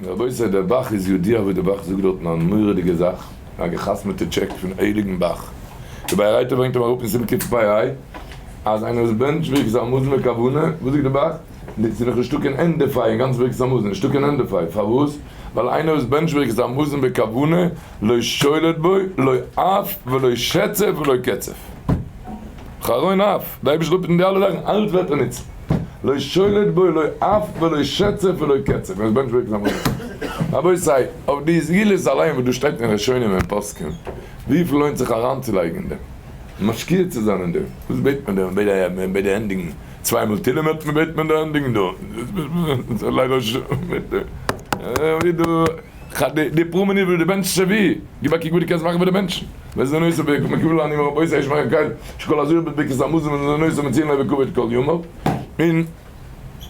און רבותי דער ב"ח איז ידוע וואס דער ב"ח זאגט דארטן א מורא'דיגע זאך, א גע'חתמ'עטע טשעק פון הייליגן ב"ח, דער באר היטב ברענגט אים אראפ אין סימן קפ ה אז איינער וואס בענטשט ברכת המזון בכוונה, וואס זאגט דער ב"ח? ס'איז נאך נישטא קיין ענדע פאר אין גאנץ ברכת המזון, נישטא קיין ענדע פאר, פארוואס? ווייל איינער וואס בענטשט ברכת המזון בכוונה לא שולט בו לא אף ולא שצף ולא קצף. חרון אף, די אייבערשטער אפהיטן די אלע זאכן, אלץ ווערט ער ניצול. לא שולט בו לא אף ולא שצף ולא קצף, ווען עס בענטשט ברכת המזון. רבותי, אויף די סגולות אליין וואס דא שטייט אין ראשונים און פוסקים, וויפיל לוינט זיך אריינצולייגן אין דעם? משקיע צו זיין אין דעם? וואס בעט מען דען? מען בעט ענדיגן צוויי מאל תהילים האט מען בעט מען דא ענדיגן דא. די פרומע ניט וואס די בענטשסט שוין ווי, גיב א קוק וואס דו קענסט מאכן פאר די מענטשן, מזונותיו מקובל אני מרבותי יש מרן קייל שכל הזוהר בברכת המזון ומזונותיו מציעין לו בכבוד כל ימיו, און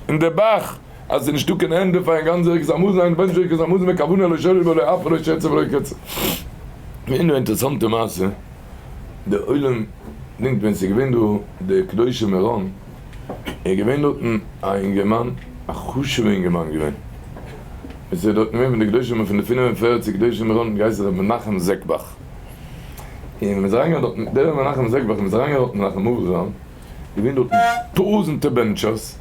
אין די ב"ח אז ס'איז נישטא קיין ענדע פארן גאנצן ברכת המזון, איין בענטש ברכת המזון בכוונה לא שולט בו לא אף ולא שצף ולא קצף. געווען דא אינטערעסאנטע מעשה, די עולם דענקט ווען ס'איז געווען דא די קדושי מירון, איז געווען דארטן א אינגערמאן, א חשוב'ע אינגערמאן געווען, עס איז דארטן געווען פון די קדושים פון די 45 קדושי מירון געהייסן ר' מנחם זעקבאך, און ווען מ'איז אריינגעגאנגען דארטן, דער ר' מנחם זעקבאך, ווען מ'איז אריינגעגאנגען דארטן מנחם אבל זיין, געווען דארטן טויזענטער בענטשערס,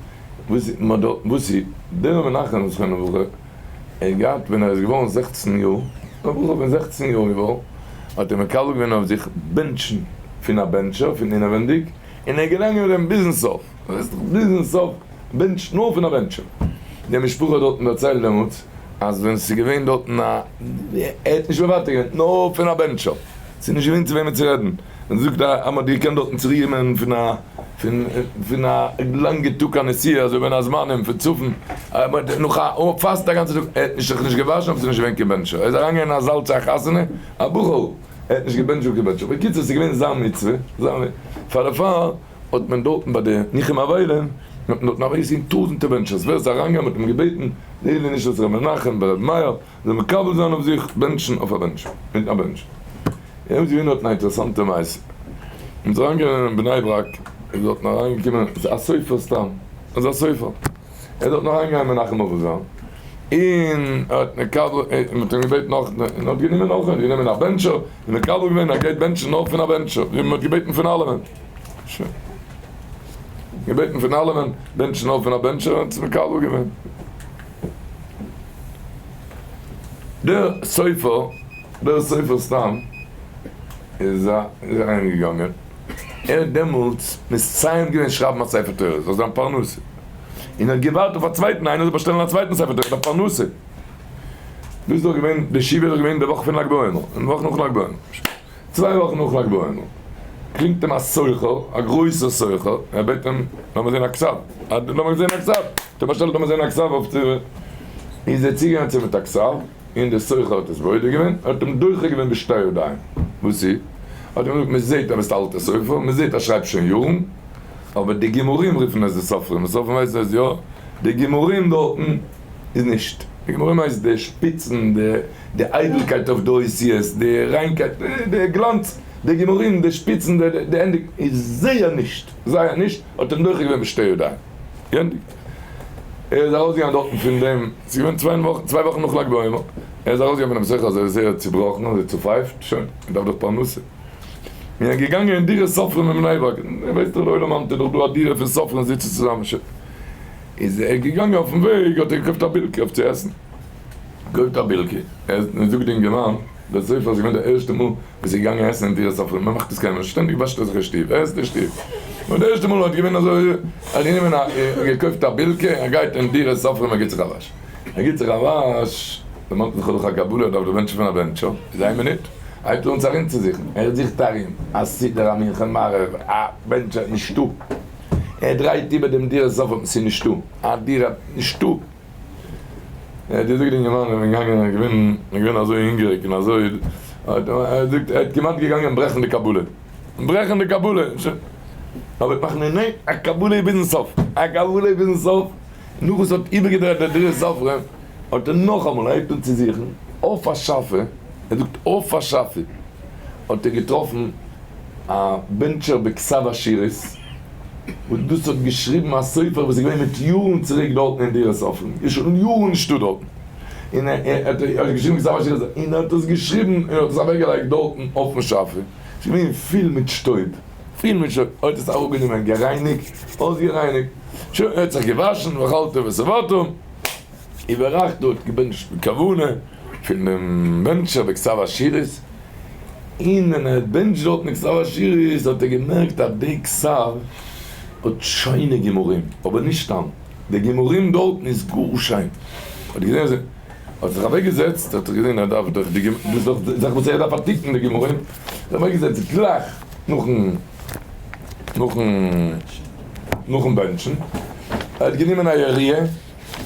וואס מ'האט דארט, וואס איז, דער ר' מנחם זכרונו לברכה, ער האט געהאט ווען ער איז געווארן 16 יאר, א בחור פון 16 יאר געווארן, האט ער מקבל געווען אויף זיך בענטשן פון א בענטשער פון אינעווענדיג, און ער איז געגאנגען מיט דעם ביזן סוף, ביזן סוף בענטשט נאר פון א בענטשער. די משפחה האט דארטן דערציילט דעמאלטס אז ווען ס'איז געווען דארטן א, ער האט נישט מוותר געווען, נאר פון א בענטשער, ס'איז נישט געווען צו וועמען צו רעדן, און זאגט אז מ'האט געקענט דארטן צוריקקומען פון א פון פון א לאנגע טאג א נסיעה אזוי בין הזמנים פון צפון, נאך א פאסט א גאנצע טאג, ער האט נישט זיך נישט געוואשן אויב ס'איז נישט געווען קיין בענטשער, ער איז אריינגעגאנגען אין א זאל צו א חתונה, א בחור. ער האט נישט געבענטשט אויף געבענטשט, בקיצור ס'איז געווען זיין מצוה, זיין, פאר דערפאר האט מען דארטן ביי די ניחום אבלים, האט מען דארטן אוועקגעשיקט טויזענטער בענטשערס, ווער ס'איז אריינגעגאנגען מ'האט אים געבעטן, לעילוי נשמת ר' מנחם בר' מאיר, זאל מקבל זיין אויף זיך בענטשן אויף א בענטש, מיט א בענטש. איז געווען דארטן א אינטערעסאנטע מעשה, מ'איז אריינגעגאנגען אין בני ברק, איז דארטן אריינגעקומען, א סופר סתם, אזא סופר, ער איז דארט נאך אריינגעגאנגען מנחם אבל זיין, און ער האט מקבל, און מ'האט אים געבעטן נאך, און ער האט גענומען אויך, ער האט גענומען א בענטשער, און מקבל געווען, ער גייט בענטשן נאר פון א בענטשער, ווי מ'האט געבעטן פון אלעמען. שוין. געבעטן פון אלעמען, בענטשן נאר פון א בענטשער, האט עס מקבל געווען. דער סופר, דער סופר סתם, איז אריינגעגאנגען, ער האט דעמאלטס מסיים געווען שרייבן א ספר תורה, זאל זיין פרנסה. און ער האט געווארט אויף א צווייטן איינער זאל באשטעלן א צווייטן ספר תורה פאר פרנסה. דאס איז דאך געווען, די שבעה איז דאך געווען די וואך פון לג בעומר, און וואך נאך לג בעומר, צוויי וואכן נאך לג בעומר, קלינגט אים א סוחר, א גרויסער סוחר, ער בעט אים, לאמיר זען א כתב, לאמיר זען א כתב, האט ער באשטעלט לאמיר זען א כתב אויף צו, איז ער צוגעגאנגען צו אים מיט א כתב, און דער סוחר האט עס בודק געווען, ער האט אים דוחה געווען בשתי ידיים, וואס איז? האט אים געזאגט, מען זעט אז ביסט א אלטער סופר, מען זעט אז שרייבסט שוין יארן, אבער די גימורים רופן עס די סופרים, די סופרים ווייסן עס יא, די גימורים דארטן איז נישט, די גימורים הייסט די שפיצן, די איידלקייט אויף די אותיות, די ריינקייט, די גלאנץ, די גימורים, די שפיצן, די ענדיג, איז זייער נישט, זייער נישט, האט אים דוחה געווען בשתי ידיים, גענדיגט. ער איז ארויסגעגאנגען דארטן פון דעם, ס'איז געווען צוויי וואכן נאך לג בעומר, ער איז ארויסגעגאנגען פון דעם סוחר אזוי זייער צובראכן, אזוי צופייפט, שוין, ער דארף דאך פרנסה. און ער איז געגאנגען אין דירת סופרים אין בני ברק, איר ווייסט דאך די עולם היינט איז דאך דא א דירה פון סופרים זיצן צוזאמען שוין, איז ער געגאנגען אויפן וועג האט ער געקויפט א בילקע אויף צו עסן, קויפט א בילקע, ער זאגט די אינגערמאן, דער סופר איז געווען די ערשטע מאל וואס איז געגאנגען עסן אין דירת סופרים, מען מאכט עס קיינמאל נישט, שטענדיג וואשט ער זיך אין שטוב, ער עסט אין שטוב, און די ערשטע מאל האט געווען אזוי, ער האט גענומען א, געקויפט א בילקע, ער גייט אין דירת סופרים ער גיבט זיך א וואש. ער גיט זיך א וואש, דערמאנט זיך אויך א קבלה, ער דארף די בענטשן פון א בענטשער, איז איין מינוט, הייבט ער אן צו ארומצוזוכן, ער זוכט ארום, א סידור, א מנחה מעריב, א בענטשער, נישטא, ער דרייט איבער דעם דירה סוף, ס'איז נישטא, א דירה, נישטא. ער האט געזאגט די אינגערמאן איז געגאנגען, ער איז געווען, ער איז געווען אזוי הונגעריג און אזוי, ער זאגט ער האט כמעט געגאנגען ברעכן די קבלה, ברעכן די קבלה, שוין, אבער מאכן ניין, א קבלה איז ביזן סוף, א קבלה איז ביזן סוף. נאך וואס האט איבערגעדרייט די דירת סופרים האט ער נאכאמאל הייבט אן צו זוכן אויף א שאפע, ער זאגט אויף א שאפע האט ער געטראפן א בענטשער בכתב אשורית וואס דאס האט געשריבן א סופר וואס איז געווען מיט יארן צוריק דארטן אין דירת סופרים, איז שוין יארן נישטא דארטן. און ער האט געשריבן כתב אשירות, און ער האט עס געשריבן און האט עס אוועקגעלייגט דארטן אויפן שאפע, ס'איז געווען פיל מיט שטויב, פיל מיט שטויב, ער האט עס אראפגענומען, גערייניגט, אויסגערייניגט, שוין, ער האט זיך געוואשן, ואכלת ושבעת, וברכת האט געבענטשט בכוונה פון דעם בענטשער בכתב אשירות, און ווען ער האט בענטשט דארטן בכתב אשירות האט ער געמערקט אז די כתב האט שיינע גימורים, אבער נישט סתם, די גימורים דארטן איז גאר שיין, האט געזען אז ער האט זיך אוועק געזעצט, האט ער געזען ער דארף דאך די דאס איז דאך די זאך וואס ער דארף פארטיקן די גימורים, זיך אוועק געזעצט גלייך נאכן נאכן נאכן בענטשן, ער האט גענומען א יריעה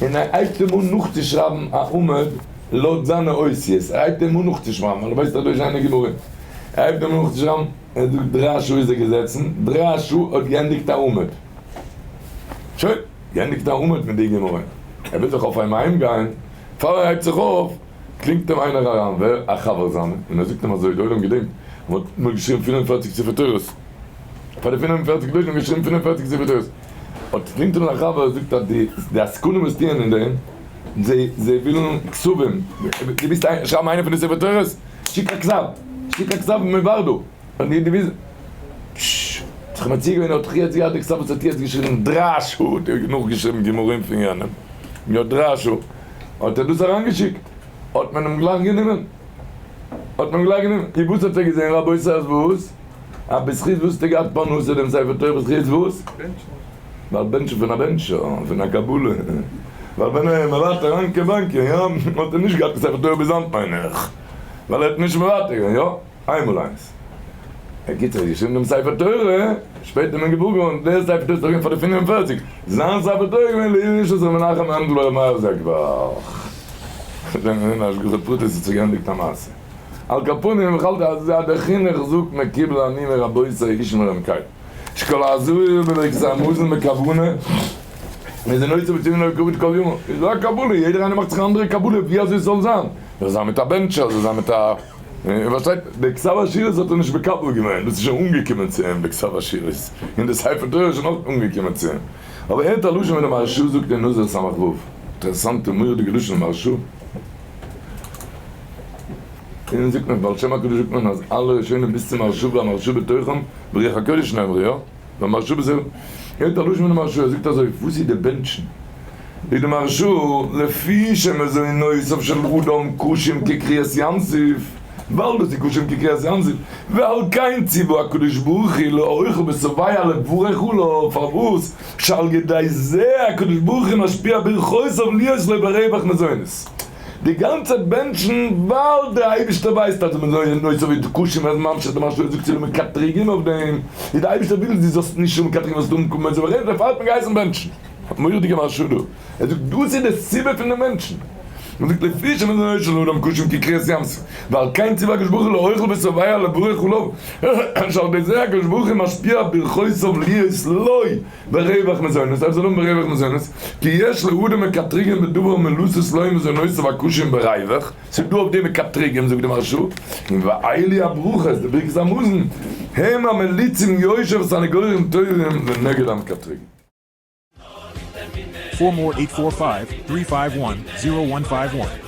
און ער הייבט אים אן נאכצושרייבן א עמוד לויט זיינע אותיות, ער הייבט אים אן נאכצושרייבן ווייל ער ווייסט דאך דא איז שיינע גימורים, ער הייבט אים אן נאכצושרייבן, ער זאגט דריי שעה איז ער געזעצן, דריי שעה האט געענדיגט א עמוד. שוין, געענדיגט א עמוד מיט די גמרא, ער וויל זיך אויפהייבן אהיים גיין, פאר ער הייבט זיך אויף, קלינגט אים איינער אריין, ווער? א חבר זיינער, און ער זאגט אים אזוי, די עולם געדענקט, מען האט אמאל געשריבן 45 ספר תורות, פאר די 45 קדושים האט מען געשריבן 45 ספר תורות, האט קלינגט אים זיין חבר, ער זאגט אז די די עסקנים וואס טוען אין דעם, זיי זיי ווילן כתבים, דו ווילסט שרייבן איינע פון די ספר תורות? שיק א כתב, שיק א כתב מווערדא. און די וויז ש האט זיך מציע געווען האט יעצט געהאט די כתב וואס האט יעצט געשריבן דרײַ שעה האט ער נאכגעשריבן גימורים פון יענעם יא דרײַ שעה האט ער דאס אריינגעשיקט האט מען אים גלייך גענומען האט מען אים גלייך גענומען און וואס האט ער געזען רבותי אז וואס אז בזכות וואס האט ער געהאט פרנסה דעם ספר תורה בזכות וואס? ווייל בענטשן פון א בענטשער פון א קבלה ווייל ווען ער מוותר אנקע באנקע יא האט ער נישט געהאט קיין ספר תורה ביז היינט מיין איך ווייל ער האט נישט מוותר געווען יא. איינמאל איינס. ער גיט זיך געשריבן דעם ספר תורה, שפעטער איז מען געוואר געווארן דער ספר תורה איז דאך געווען פאר די 45, זיין ספר תורה איז געווען לעילוי נשמת ר' מנחם מענדל בן ר' מאיר זעקבאך. אין השגחה פרטית האט זיך געענדיגט א מעשה. על כל פנים איך האלט אז דער חינוך זאגט מקובל אני מרבותי איש מרמקאי. שכל הזהיר בברכת המזון בכוונה מזונותיו וטעינו כבוד כל ימיו. איז דא א קבלה, יעדער איינער מאכט זיך א אנדערע קבלה ווי אזוי עס זאל זיין. זאל זיין מיט א בענטשער, זאל זיין מיט א. און פארשטייט, די כתב עשירות האט ער נישט מקבל געווען, דאס איז שוין אנגעקומען צו אים, די כתב עשירות, און די ספר תורה איז שוין אויך אנגעקומען צו אים. אבער הערט א לשון ווי די מהרשא זאגט אין נזיר ס"ו, אינטערעסאנטע מורא'דיגע לשון מהרשא. און זאגט מען, בעל שם הקדוש זאגט מען אז אלע ראשונים ביז צום מהרשא והמהרשא בתוכם, ברוח הקודש נאמרו, יא? והמהרשא בזה, הערט א לשון פון די מהרשא, ער זאגט אזוי, וואס איז די בענטשן? זאגט די מהרשא, לפי שמזונותיו של אדם קשים כקריעת ים סוף, ווייל דאס איז קשים כקריעת ים סוף, ועל כן ציוה הקדוש ברוך הוא לאוכל ושבע לברך עליו, פארוואס? שעל ידי זה הקדוש ברוך הוא משפיע ברכותיו להיות לו ברווח מזונות. די גאנצע בענטשן ווייל די אייבישטער ווייסט אז מזונותיו איז קשים אז ממשיך די מהרשא זאגט צו די מקטריגים אויף דעם, איז די אייבישטער וויל דו זאלסט נישט מקטריגים זאלסט אנקומען צו ברכות דערפאר האט מען געהייסן בענטשן. מורא'דיגע מהרשא דא. ער זאגט דאס איז די סיבה פון די מענטשן. מען זאגט לפי שמזונותיו של אדם קשים כקריעת ים סוף, ועל כן ציווה הקדוש ברוך הוא לאוכל ושבע לברך עליו, שעל ידי זה הקדוש ברוך הוא משפיע ברכותיו להיות לו ברווח מזונות, ער זאל האבן ברווח מזונות, כי יש לאדם מקטריגים בדבר מלוסס לו מזונותיו הקשים בריווח, ס'איז דא אויף דעם מקטריגים זאגט די מהרשא, און ואלה הברכות, די ברכת המזון, הם המליצים יושר וסניגורים טובים לנגד המקטריגים. 4 more 845 351 0151.